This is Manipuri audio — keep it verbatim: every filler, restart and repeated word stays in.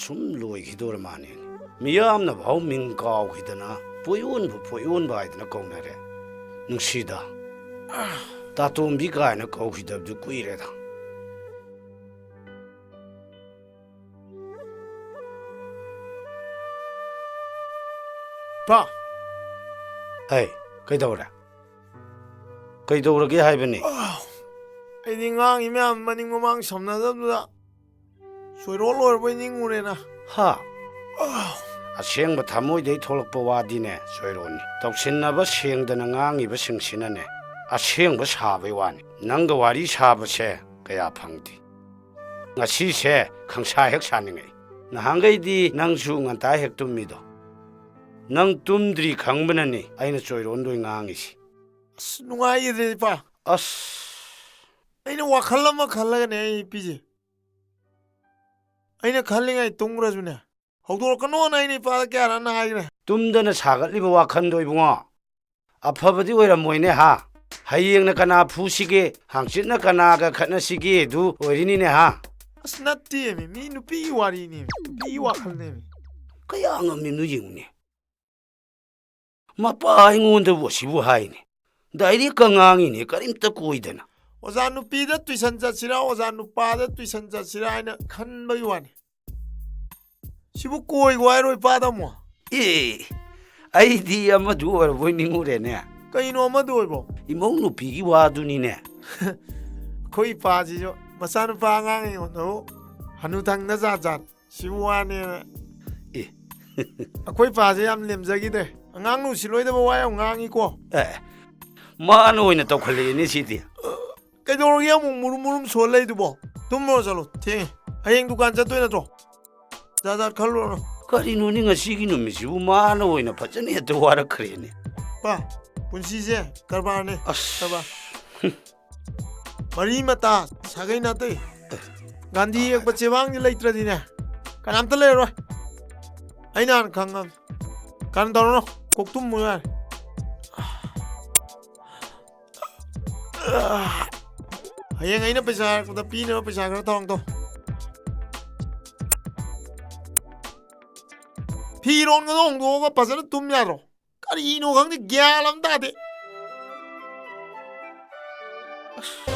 ꯁꯨꯝ ꯂꯣꯏꯈꯤꯗꯣꯔ ꯃꯥꯅꯦ꯫ ꯃꯤꯌꯥꯝꯅ ꯐꯥꯎ ꯃꯤꯡ ꯀꯥꯎꯈꯤꯗꯅ ꯄꯣꯌꯣꯟꯕꯨ ꯄꯣꯌꯣꯟꯕ ꯍꯥꯏꯗꯅ ꯀꯧꯅꯔꯦ꯫ ꯅꯨꯡꯁꯤꯗ, ꯇꯥꯇꯣꯝꯕꯤ ꯀꯥꯏꯅ ꯀꯧꯈꯤꯗꯕꯗꯨ ꯀꯨꯏꯔꯦꯗ꯫ ꯄꯥ꯫ ꯍꯩ, ꯀꯩꯗꯧꯔꯦ? ꯀꯩꯗꯧꯔꯒꯦ ꯍꯥꯏꯕꯅꯤ? ꯑꯥ, ꯑꯩꯗꯤ ꯉꯥꯡꯉꯤ ꯃꯌꯥꯝ ꯃꯅꯤꯡ ꯃꯃꯥꯡ ꯁꯝꯅꯗꯕꯗꯨꯗ ꯆꯣꯏꯔꯣꯟ ꯂꯣꯏꯔꯕꯣꯏ ꯅꯤꯡꯉꯨꯔꯦꯅ꯫ ꯍꯥ? ꯑꯥ꯫ ꯑꯁꯦꯡꯕ ꯊꯃꯣꯏꯗꯩ ꯊꯣꯛꯂꯛꯄ ꯋꯥꯗꯤꯅꯦ, ꯆꯣꯏꯔꯣꯟꯅꯤ꯫ ꯇꯧꯁꯤꯟꯅꯕ ꯁꯦꯡꯗꯅ ꯉꯥꯡꯉꯤꯕꯁꯤꯡꯁꯤꯅꯅꯦ, ꯑꯁꯦꯡꯕ ꯁꯥꯕꯩ ꯋꯥꯅꯤ꯫ ꯅꯪꯒ ꯋꯥꯔꯤ ꯁꯥꯕꯁꯦ ꯀꯌꯥ ꯐꯪꯗꯦ꯫ ꯉꯁꯤꯁꯦ ꯈꯪꯁꯥ ꯍꯦꯛ ꯁꯥꯅꯤꯡꯉꯛꯏ꯫ ꯅꯍꯥꯟꯈꯩꯗꯤ ꯅꯪꯁꯨ ꯉꯟꯇꯥ ꯍꯦꯛ ꯇꯨꯝꯃꯤꯗꯣ꯫ ꯅꯪ ꯇꯨꯝꯗ꯭ꯔꯤ ꯈꯪꯕꯅꯅꯤ ꯑꯩꯅ ꯆꯣꯏꯔꯣꯟꯗꯣꯏ ꯉꯥꯡꯉꯤꯁꯤ꯫ ꯑꯁ, ꯅꯨꯡꯉꯥꯏꯈꯤꯗ꯭ꯔꯦ, ꯏꯄꯥ꯫ ꯑꯁ꯫ ꯑꯩꯅ ꯋꯥꯈꯜ ꯑꯃ ꯈꯜꯂꯒꯅꯦ ꯑꯩ ꯄꯤꯁꯦ꯫ ꯑꯩꯅ ꯈꯜꯂꯤꯉꯩ ꯇꯨꯝꯈ꯭ꯔꯁꯨꯅꯦ, ꯍꯧꯗꯣꯔꯛꯀꯅꯣꯅ ꯑꯩꯅ ꯏꯄꯥꯗ ꯀꯌꯥꯔꯛ ꯍꯥꯏꯈ꯭ꯔꯦ꯫ ꯇꯨꯝꯗꯅ ꯁꯥꯒꯠꯂꯤꯕ ꯋꯥꯈꯜꯗꯣ ꯏꯕꯨꯡꯉꯣ, ꯑꯐꯕꯗꯤ ꯑꯣꯏꯔꯝꯃꯣꯏꯅꯦ ꯍꯥ? ꯍꯌꯦꯡꯅ ꯀꯅꯥ ꯐꯨꯁꯤꯒꯦ, ꯍꯥꯡꯆꯤꯠꯅ ꯀꯅꯥꯒ ꯈꯠꯅꯁꯤꯒꯦ ꯑꯗꯨ ꯑꯣꯏꯔꯤꯅꯤꯅꯦ ꯍꯥ? ꯑꯁ, ꯅꯠꯇꯦꯃꯤ, ꯃꯤ ꯅꯨꯄꯤꯒꯤ ꯋꯥꯔꯤꯅꯦꯃꯤ, ꯅꯨꯄꯤꯒꯤ ꯋꯥꯈꯜꯅꯦꯃꯤ꯫ ꯀꯌꯥ ꯉꯝꯃꯤꯕꯅꯣ ꯌꯦꯡꯉꯨꯅꯦ꯫ ꯃꯄꯥ ꯑꯩꯉꯣꯟꯗꯕꯨ ꯑꯁꯤꯕꯨ ꯍꯥꯏꯅꯦ꯫ ꯗꯥꯏꯔꯦꯛꯀ ꯉꯥꯡꯉꯤꯅꯦ, ꯀꯔꯤꯝꯇ ꯀꯣꯏꯗꯅ꯫ ꯑꯣꯖꯥ ꯅꯨꯄꯤꯗ ꯇꯨꯏꯁꯟ ꯆꯠꯁꯤꯔꯥ, ꯑꯣꯖꯥ ꯅꯨꯄꯥꯗ ꯇꯨꯏꯁꯟ ꯆꯠꯁꯤꯔꯥ ꯍꯥꯏꯅ ꯈꯟꯕꯒꯤ ꯋꯥꯅꯤ꯫ ꯁꯤꯕꯨ ꯀꯣꯏꯒꯣ ꯍꯥꯏꯔꯣ ꯏꯄꯥꯗ ꯑꯃꯨꯛ? ꯑꯦ, ꯑꯩꯗꯤ ꯑꯃꯗꯨ ꯑꯣꯏꯔꯕꯣꯏ ꯅꯤꯡꯉꯨꯔꯦꯅꯦ꯫ ꯀꯩꯅꯣ ꯑꯃꯗꯨ ꯑꯣꯏꯕꯣ? ꯏꯃꯧ ꯅꯨꯄꯤꯒꯤ ꯋꯥꯗꯨꯅꯤꯅꯦ꯫ ꯑꯩꯈꯣꯏ ꯏꯄꯥꯁꯤꯁꯨ ꯃꯆꯥꯅꯨꯄꯥ ꯑꯉꯥꯡ ꯑꯩꯉꯣꯟꯗꯕꯨ ꯍꯅꯨꯊꯪꯗ ꯖꯥꯠ ꯖꯥꯠ꯫ ꯁꯤꯕꯨ ꯋꯥꯅꯦꯅ꯫ ꯑꯦ꯫ ꯑꯩꯈꯣꯏ ꯄꯥꯁꯦ ꯌꯥꯝ ꯂꯦꯝꯖꯈꯤꯗ꯭ꯔꯦ꯫ ꯑꯉꯥꯡ ꯅꯨꯡꯁꯤꯂꯣꯏꯗꯕ ꯋꯥ ꯌꯥꯝ ꯉꯥꯡꯉꯤꯀꯣ꯫ ꯑꯦ, ꯃꯥꯅ ꯑꯣꯏꯅ ꯇꯧꯈꯠꯂꯛꯑꯦꯅꯦ ꯁꯤꯗꯤ꯫ ꯀꯩꯗꯧꯔꯒꯦ ꯑꯃꯨꯛ ꯃꯨꯔꯨꯝ ꯃꯨꯔꯨꯝ ꯁꯣꯜ ꯂꯩꯗꯨꯕꯣ? ꯇꯨꯝꯃꯨꯔꯣ ꯆꯠꯂꯣ, ꯊꯦꯡꯉꯦ꯫ ꯍꯌꯦꯡ ꯗꯨꯀꯥꯟ ꯆꯠꯇꯣꯏ ꯅꯠꯇ꯭ꯔꯣ? ꯖꯥꯠ ꯖꯥꯠ ꯈꯜꯂꯨꯔꯅꯨ꯫ ꯀꯔꯤꯅꯣꯅꯦ ꯉꯁꯤꯒꯤ ꯅꯨꯃꯤꯠꯁꯤꯕꯨ ꯃꯥꯅ ꯑꯣꯏꯅ ꯐꯖꯅ ꯍꯦꯛꯇ ꯋꯥꯔꯛꯈ꯭ꯔꯦꯅꯦ꯫ ꯄꯥ, ꯄꯨꯟꯁꯤꯁꯦ ꯀꯔꯕꯥꯔꯅꯦ, ꯑꯁ꯫ ꯀꯔꯕꯥꯔ꯫ ꯃꯔꯤ ꯃꯇꯥ, ꯁꯥꯒꯩ ꯅꯥꯇꯩ꯫ ꯒꯥꯟꯙꯤ ꯌꯦꯛꯄ ꯆꯦꯕꯥꯡꯗꯤ ꯂꯩꯇ꯭ꯔꯗꯤꯅꯦ, ꯀꯅꯥꯝꯇ ꯂꯩꯔꯔꯣꯏ꯫ ꯑꯩꯅ ꯍꯥꯟꯅ ꯈꯪꯉꯝ꯫ ꯀꯔꯟ ꯇꯧꯔꯅꯨ, ꯀꯣꯛ ꯇꯨꯝꯃꯨ ꯌꯥꯔꯦ꯫ ꯍꯌꯦꯡ ꯑꯩꯅ ꯄꯩꯁꯥ ꯍꯥꯏꯔꯛꯄꯗ ꯄꯤꯅꯕ ꯄꯩꯁꯥ ꯈꯔ ꯊꯧꯔꯥꯡ ꯇꯧ꯫ ꯐꯤꯔꯣꯟꯒꯗꯣ ꯍꯣꯡꯗꯣꯛꯑꯒ ꯐꯖꯅ ꯇꯨꯝ ꯌꯥꯗ꯭ꯔꯣ? ꯀꯔꯤꯅꯣ ꯈꯪꯗꯦ, ꯒ꯭ꯌꯥꯟ ꯑꯃ ꯇꯥꯗꯦ꯫ ꯑꯁ,